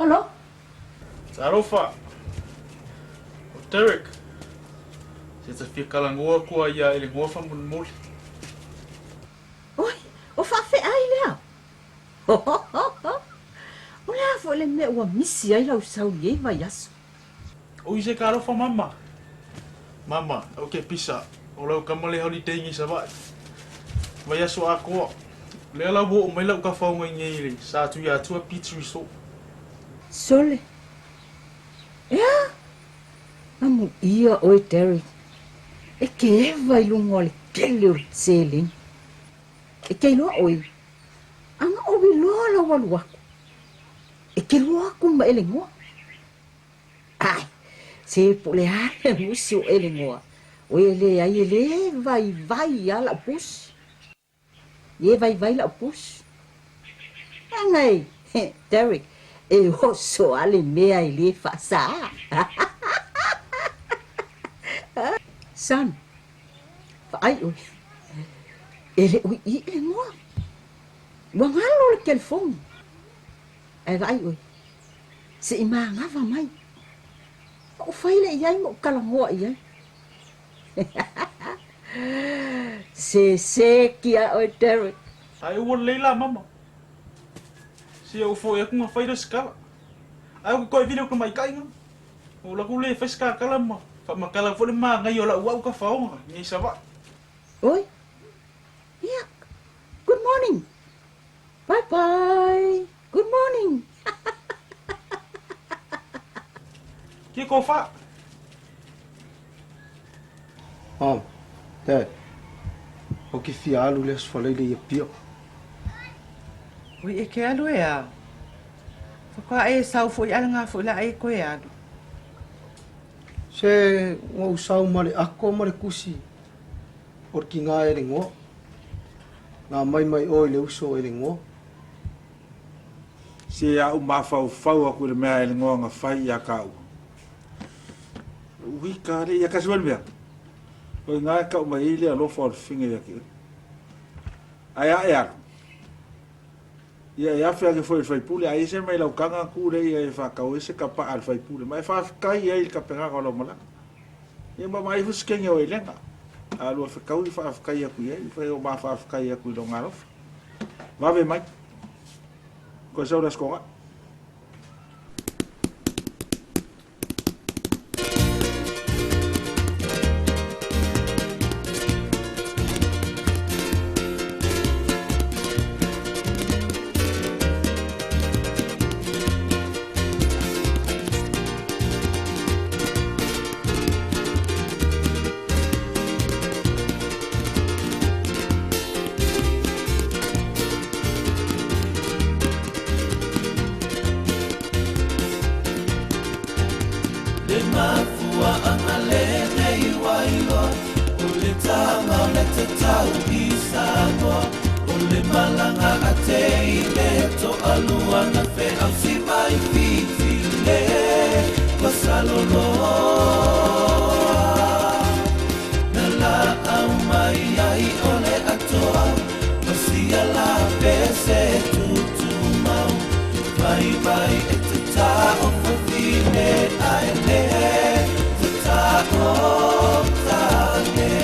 Olo. Talofa. O Derek. Se ta fia talanoa atu lava ia Elegoa faamolemole. Oi, o faafeai lea. O le a foi le mea ua misi ai lau sau i lenei vaiaso? Oi se talofa mama. Mama, ok pisa, o lau tama le holiday nei Savaii. Vaiaso atoa. Lea la ua oo mai lau tafaoga i nei i le Sa Tuiatua Beach Resort. Sole, Ea! Amuia oe Derek, e te eva i luga o le tele o le seleni. E te iloa oe, ana ou iloa lau alu atu, e te lua atu ma Elegoa. Ai, se po o le a le musi o Elegoa, oe e leai e le vaivai a lau pusi. E vaivai lau pusi. Leaga e, Derek, e oso a le mea e le faasa. Son, vaai oe, e le o i i Elegoa. Ua galo le telefoni. Ae vaai oe, se i manava mai. Ou fai lea i ai ma ou talanoa i ai. Se seki a oe Derek. Ae ua lelei la mama. Se ou foi atu na fai lea se tala. Ae ou te toe vili atu tamaitai na. Ou alu atu lea e fai se tatala ma faamatala foi le manaia o lau au tafaoga nei Savaii. Oi, ia, good morning. Bye bye. Good morning. Kia kofa. Mom, Dad, ou ke fia alu le aso Faleile i Apia. Oi e ke alu e a. Faatoa e sau foi a lena foi la e koe alu. Se ua ou sau ma le ako ma le kusi o le kinā e legoa. Nā mai mai oe i le uso e legoa. Se a ou mafaufau aku i le mea e legoa na fai ia kāua. Ui ka le ia kasi wale mea. O i ngā kau mai i le alofa o le finga ia ki. Ai a e alu. Ia e afe ake foi i le faipule, ai se mai lau kanga ku le ia e whakau e se ka pa a le faipule. Ma e whawhikai ia i le kapengaga o lau malanga. Ia ma mai fu sikenge o ilenga. A lua whakau i whawhikai aku ia, i whai o ma whawhikai aku i lo ngalofa. Vave mai. Koe sau las konga. Le mafuaaga lenei ua iloa O le tama o le tatau i Samoa O le malaga a teine Toalua na feausi mai Fiti le Pasaloloa Na laau mai ai o le atoa Ma sia la pese tutumau Vai mai e te ta o fafine Ai le te ta o tane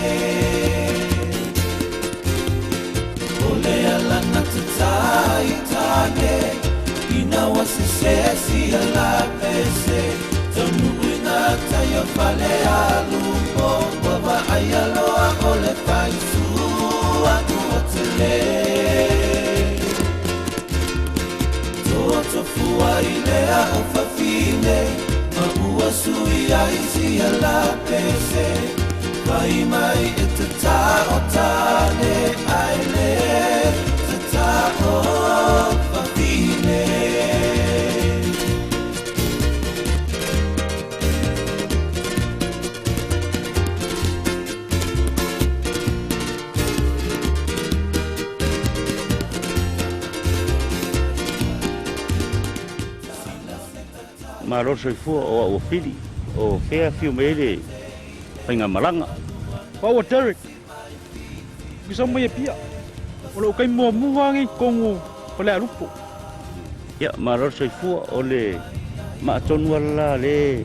O le ala na te tai tane Ina wa se se si ala pese Taunu i ngā tai o fale alupo Ua vaai aloa o le faisua ua tele Toa i lea o fafine Ma ua sui ai sia la pese Vai mai e te ta o tane Ai le te ta o fafine. Malo le soifua o au o Fili, o fea afio mai ai le faigamalaga. Pau a Derek, Ki sau mai Apia, o lou taimi muamua lenei i totonu o Falealupo. Ia, malo le soifua, o le maa tonu lava la lea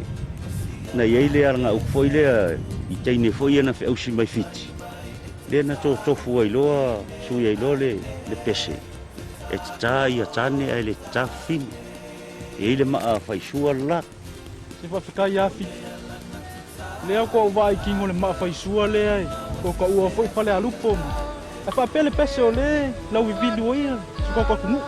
na i ai le alagaupu foi lea i teine foi ia na feausi mai Fiti, lea na totofu ai loa, sui ai loa le pese, e tata ia tane ae le tata fafine. E i ai le maa faisua le la. Se faafetai ia Fiti. Lea ko ou vaai kino le maa faisua lea e ko ka ua foi Falealupo. Ae faapea le pese o le lauivili ua ia si o tatou atunuu.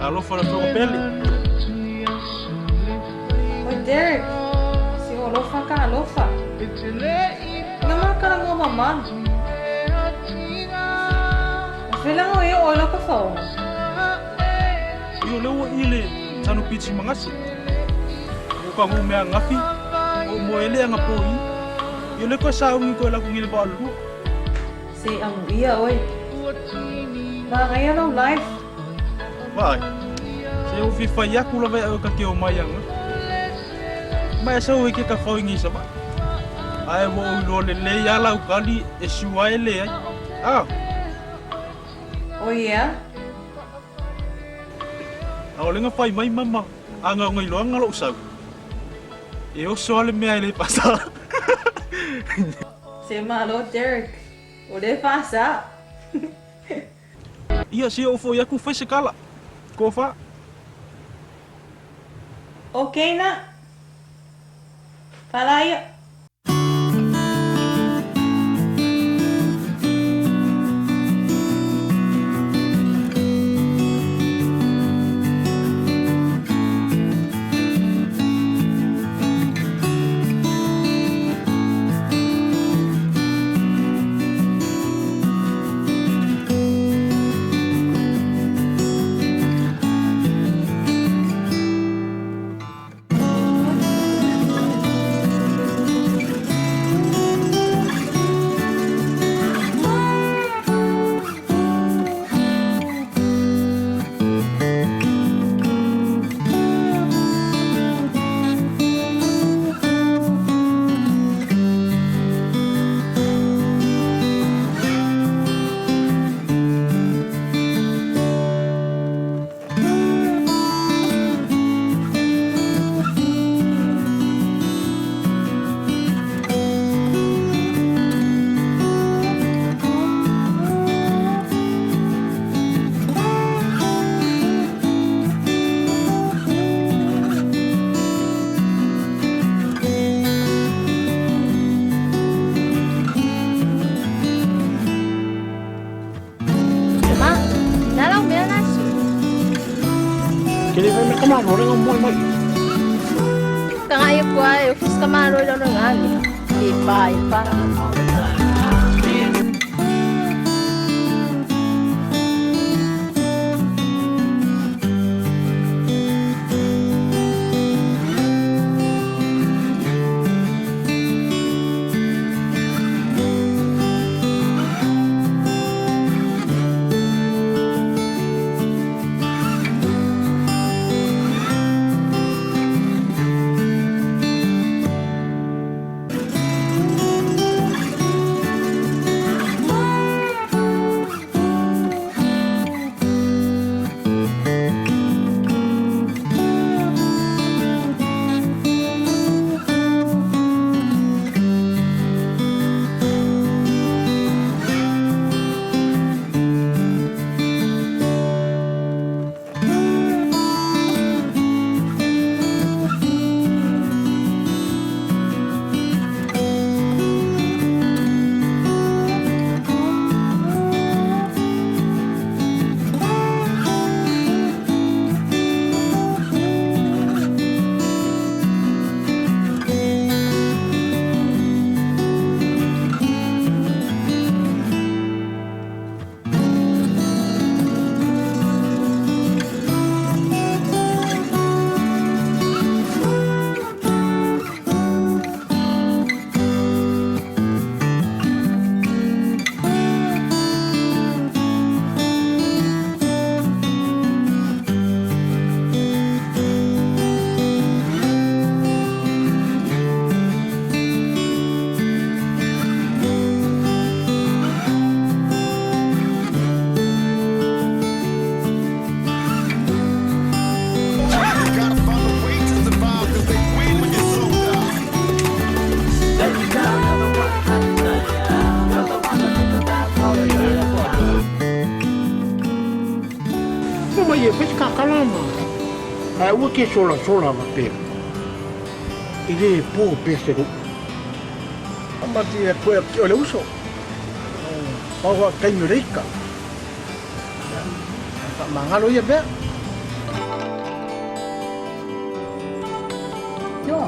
Alofa le afioga Pele. Oi Derek, se o alofa ka alofa. Na makala ngo mama. O fela ngo e o la ka fao. Io le ua ile tanu pichi mangasi. O ka ngu mea ngafi. O mo ele anga poi. Io le ko sa ungi ko la kungile ba lu. Se amu ia oi. Ma ngai lau life. Vai. Se o fi fai aku la vai o ka ke o mai anga. Mai sa o ke ka fau ngi sa ba. Ai wo o lo le le ya la ukali e siwa e le ai. Ah. O ia. A o lenga fai mai mama. Anga ngai lo anga lo sau. E o so ale mea le pasa. Se malo Derek. O le pasa. Ia se o foi aku fai se kala. Ko fa. Ok na. Fala aí. e fai se kakala ma ae aua ke solasola faapea. E le po pea se lou. Mati e koe o le uso. Pau a taimi o le ika. Faamagalo ia mea. Io,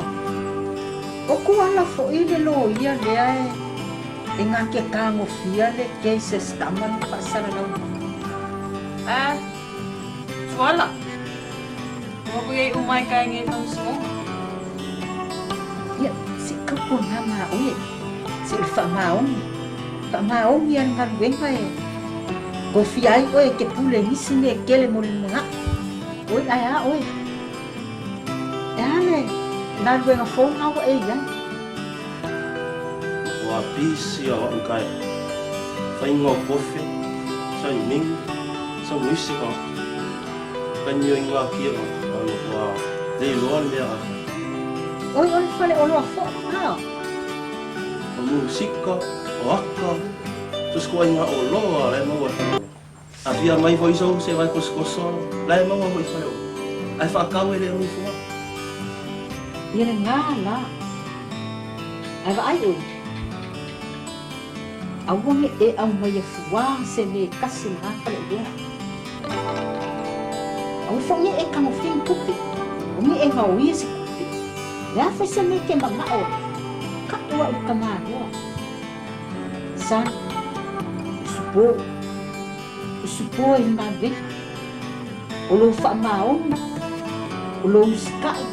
o ku ala foʻi le loia lea e e gake tagofia le case a si tama le faasalalau mai. Eh, Tuala. Ua ku iai uma i ka e faamasinoga. Ia, se i tautuana ma oe, se i le faamaoni, faamaoni a le galuega e tofia ai oe e te pule i nisi mea e tele mo le lumanai. Oi, ae a oe? E a le galuega fou lena ua e i ai? Ua pisi a wa'u kai whainga o kofe, sau mingi, sau muise ka kai mio i ngā kia ka no kua lei loa le mea a. Oi, o le fale oloa foʻi, a? O musika, o aka, so se koa i ngā oloa la e maua e whare oloa. A fia mai foi sou se vai kosokoso, la e maua foi i whare oloa. Ae whaakau e le rongi fua. Ia lena la. Ae vaai ʻoe, aua ne i e aumaia fuā se mea e tasi i lena faleoloa. Aua foʻi ne i e tagofia ni tupe, aua ne i e gaoia se tupe. O le a foi se mea e te manaʻo ai, kaʻu au i ka māloa. Son, usupo, usupo e le galuega, o lou faamaoni, o lou usitaʻi,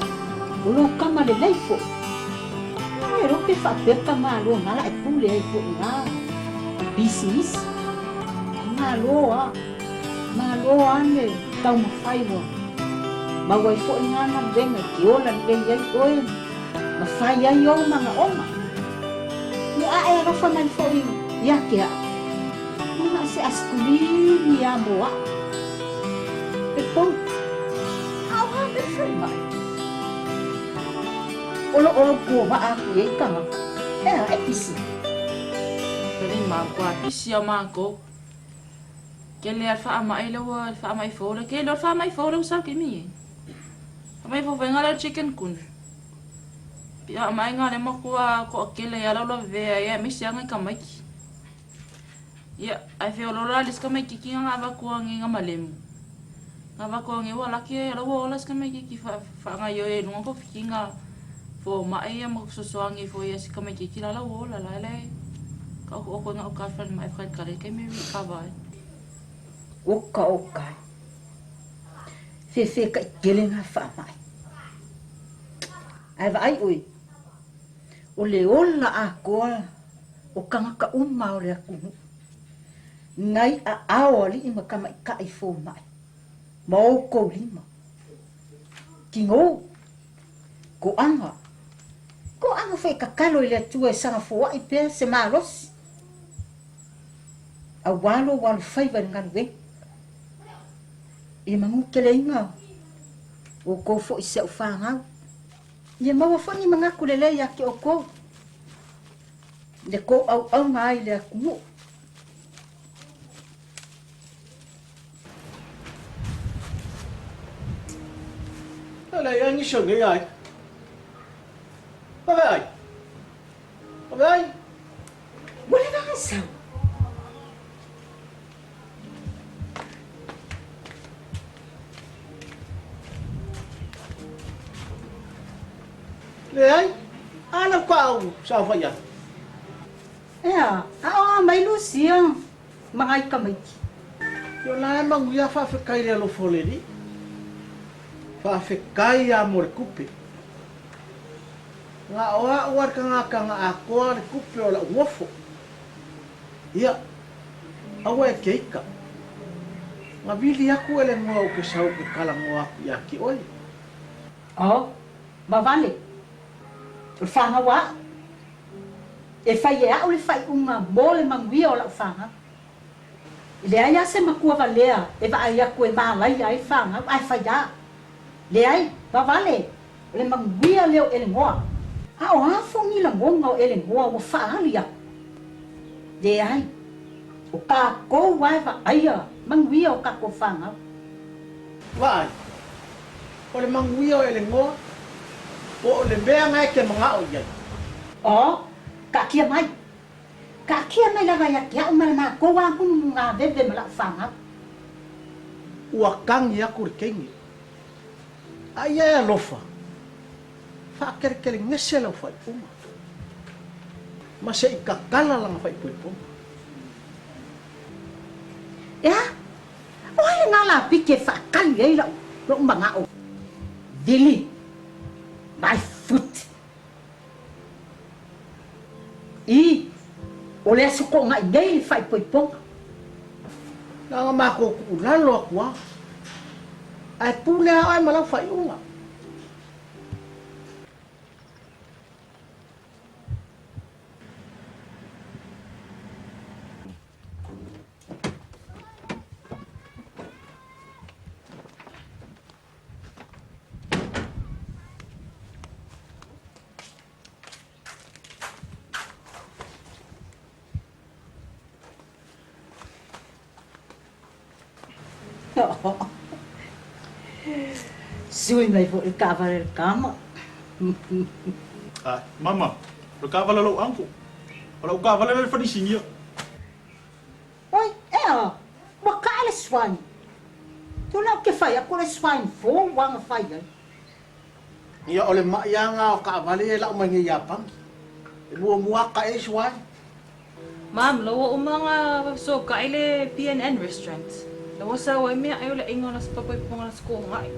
o lou kama lelei foʻi. E iloa pe faapea ka malo na la e pule ai foʻi i na pisinisi. Ae malo a, malo a le taumafai ua maua ai foʻi na galuega e ke ola lelei ai ʻoe ma fai ai ou manaʻoga. Ia aʻe alofa mai foʻi ia te aʻo. Ua na o se asikulini a mo aʻu. E pou, a o a mea falemai. O lo o au kua waa aku i ai tagata. Ea, e pisi. Pele ma kua pisi a mākou. Ke le al faamai le ua faamai fou le ke le faamai fou le usa ke mi. Faamai fou venga le chicken kun. Pia mai nga le makua ko kele ya lo ve ya mi sia ngai kamaiki. Ia, ae feoloolo la le isi tamaititi nga avatu agi nga malemu. Nga avatu agi ua laki ai ua ola isi tamaititi faagaoioi ai i luga o tofikiga fomaʻi ia ma fesoasoani foi ia si tamaititi la la ua ola la e taʻotoʻoto ai gauta i le falemai faatalitali ai taimi e recover ai. Oka oka e. Fefe kaʻitele na faamaʻi. Ae vaai ʻoe, o le ola atoa o tagata uma o le atunuu, nai aao alii ma tamaitaʻi fomaʻi, ma oukou lima. Tinou, toaga, toaga foi e tatalo i le Atua e saga foaʻi pea se malosi, auā lou alofaiva i le galuega. Ia manu keleiga oukou foʻi si aʻu fanau. Ia maua foʻi ni manatu lelei ia te oukou, le kou ʻauʻauga ai i le atunuu. Leai ai nisi o nei ai. Vave ai. Vave ai. Ua leva ona sau. Leai, a lau ka au saofai ai. Ea, a o a mai Lucia ma ngai tamaiti. Io la e manuia faafetai le alofa o le Alii. Faafetai a mo le tupe. Nga o a'u a le tagata nga atoa le tupe o la'u nofo. Ia, aua e ke ika. Nga vili aku e le ngoa u ke sau ke talanoa aku ia te oe. Oh, vavale, o le fanau a a'u. E fai e a'u le faaiuga mo le manuia o la'u fanau. E leai a se matua valea e vaai aku e malaia ai le fanau, ae fai a. Leai, vavale, o le manuia lea o Elegoa. A o a foʻi ni lagona o Elegoa ua faaali aku? Leai, o kākou a e vaaia manuia o kākou fanau. Vaai, o le manuia o e legoa, po o le mea na e te manao i ai. O, taatia mai. Taatia mai lava ia te au ma le matou amunumugaveve ma lau fanau. Ua tagi aku le teine. A ia e alofa, faakelekele gese lau faaiuga, ma se i tatala lana faaipoipoga. E a? O ai lena lapiki e faakali ai la'u lo'u mana'o? Vili my foot. I, o le aso to'oga'i nei le faaipoipoga. Na ona matou tuulalo atu lava, ae pule lava oe ma lau faaiuga. Sui mai foi le taavale le tama. Ai, mama, o le taavale a lou uncle. O lau taavale la i le fanisinia. Oi, ea, ua kaa le swine. Tuna ou te fai atu o le swine flu ua na fai ai. Ia, o le maʻi lava lena o taavale ia e lau mai nei Iapani. E muamua lava taʻe ai swine. Mom, lau ua uma ona fesootai le PNN restaurant. Lau ua sau ai meaai o le aiga o la Papaipona la Sikogaʻi.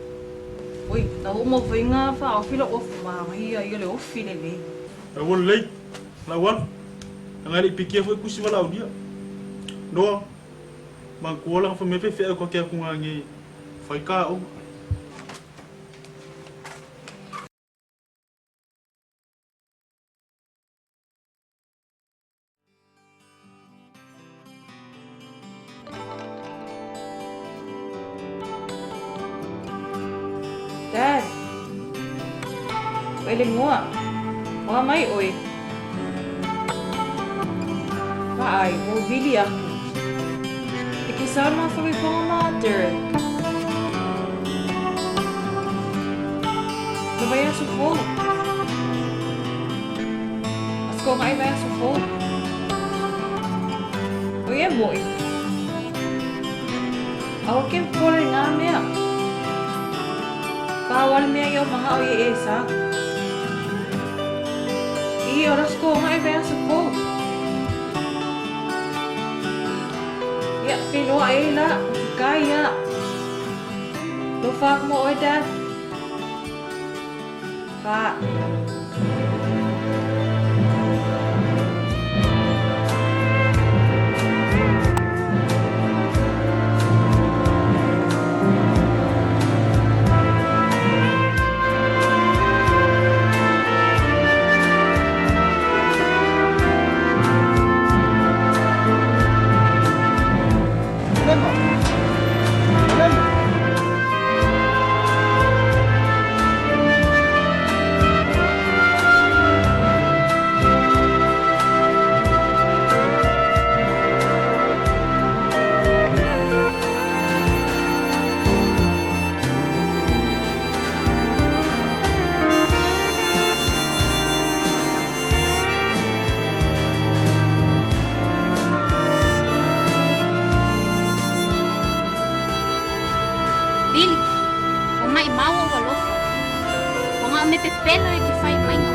Oi, lau ua uma foi ona faaofi lou ofu, manaia ia o le ofi lelei. Lau ua lelei, lau alu. Leaga e le i pikia foi kusi valaaulia. Noa, manatua lana fai mai faifeau ta te atu nanei fai ta aoga. Dad, ʻO e Legoa, ua mai ʻoe. Vaai, ua ou wili aku. E ke sau ma whakaiponga ma Derek. Le vaiaso fou. Aso ko ngai vaiaso fou. O ia moʻi. Aua ke pole ngā mea. Pāwale mea i o maha o i e sa. I o rasko ngai vaiaso fou. Ia, whenua e la, kai ia. Lofa aku mo oe, Dad. Fa. Billy, ua maʻimau ou alofa. Ua gaʻo me pepelo e ke fai maiga.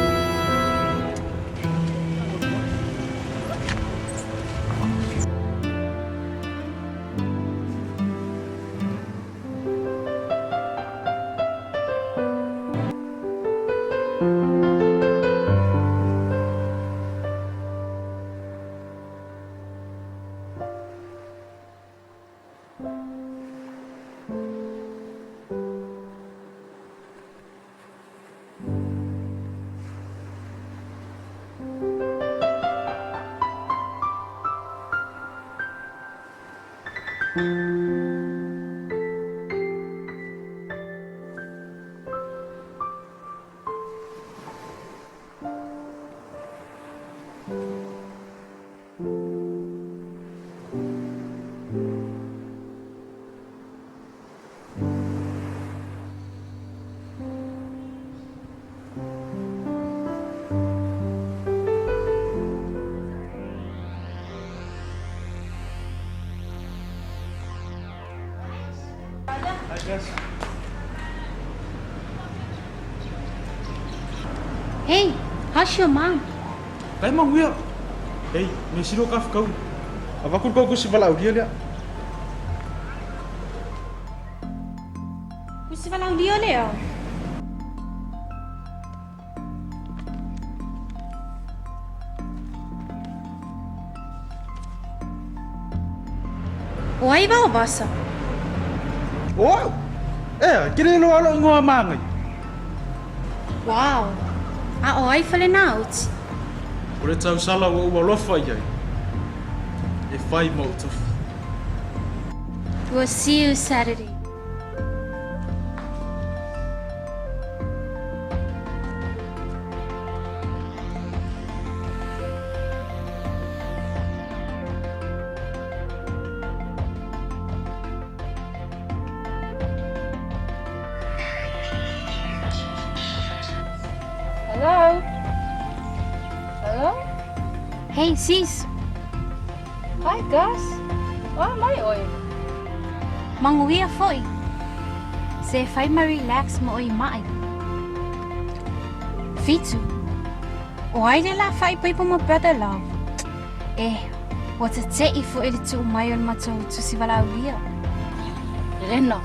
Gus. Hey, how's your mom? Lai manuia. Hey, mea sili o kafukau. Avatu le kou kusi valaaulia lea. Kusi valaaulia lea. O ai vao vasa? O au! Ea, e ke le iloa lou igoa magai. Wow! A o ai fale na uti? O le tausala ua ou alofa i ai, e fai ma ou tofi. We'll see you Saturday. Hello? Hello? Hey sis. Hi Gus. O a mai oe? Manuia foi. Se fai ma relax ma oi mai. Fitu. O ai le la fai paipo ma brother love. Eh, ua tate'i foi le tuu mai o le matou tusi valaaulia. Elena,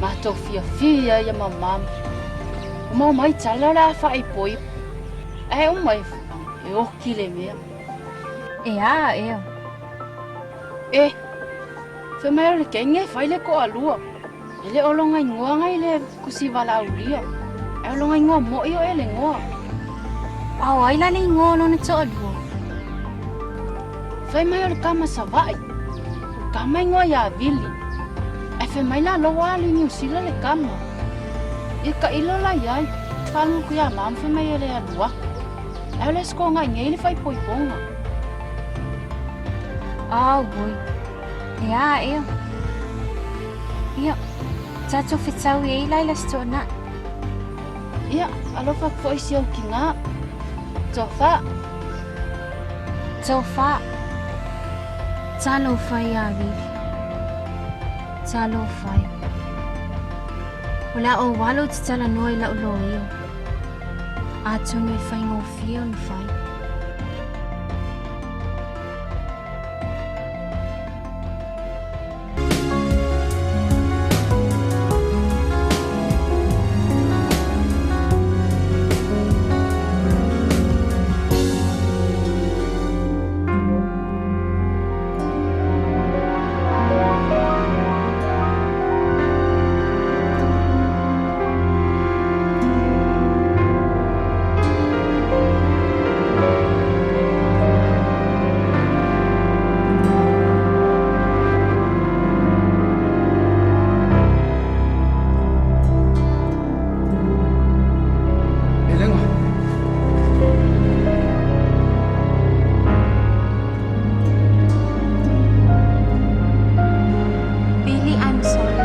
matou fiafia ia ma mama. Ua maua mai tala o le a faaipoipo. Ae uma ifo, e oki le mea. E a ea. Eh, fai mai o le kenge e fai le ko'alua. E le o lona igoa ngai le kusi valaaulia, ae o lona igoa mo'i o Elegoa. A o ai la le igoa o lona to'alua? Fai mai o le tama Sava'i, o le tama igoa iā Vili. Ae fai mai la lea ua alu i Niu Sila le tama. Ia taʻilo la iai, faalogo atu iā mama fai mai e le alu aku. Ae o le aso tonaʻi nei le faaipoipoga. Auoi, e a ea? Ia, tatou fetau i ai la i le Aso Toonai. Ia, alofa atu foi si ou tinā. Tofa. Tofa. Talofa iā Vili. Talofa e. O le a ou alu ou te talanoa i la'u loio. Atonu e faigofie ona fai. Elena. Billy, I'm sorry.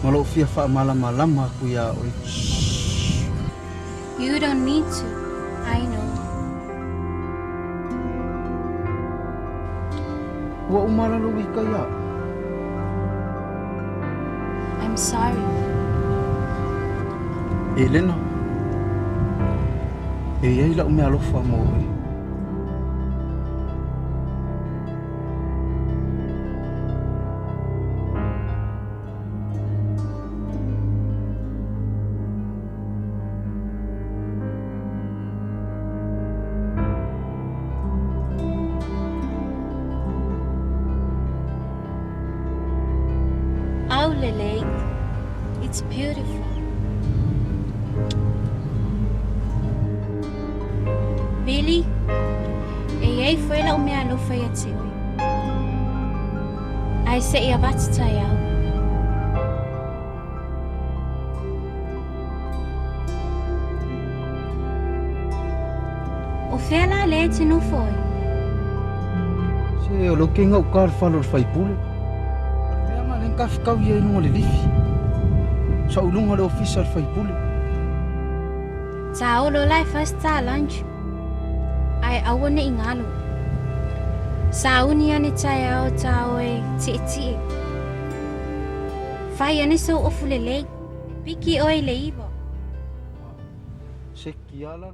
Ma lou fia faamalamalama aku iā oe. You don't need to. I know. Ua uma la lou ika iā oe. I'm sorry. Elena, e i ai la'u meaalofa mo oe. Aulelei. It's beautiful. Billy, e i I ai foi la'u meaalofa ia te oe. Ae se'i avatu taeao. O fea la lea e te nofo ai? Se o lea ou te gauta i le fale o le faipule. O le mea lena lea na tafekau i ai i luga o le lifi. Sa ou luga o le ofisa o le faipule. Taolo la e fai se ta lunch. Ae aua ne i galo. Sauni ane taeao ta oe tietie. Fai ane sou ofu lelei. E piki oe i le 9. Se kiala.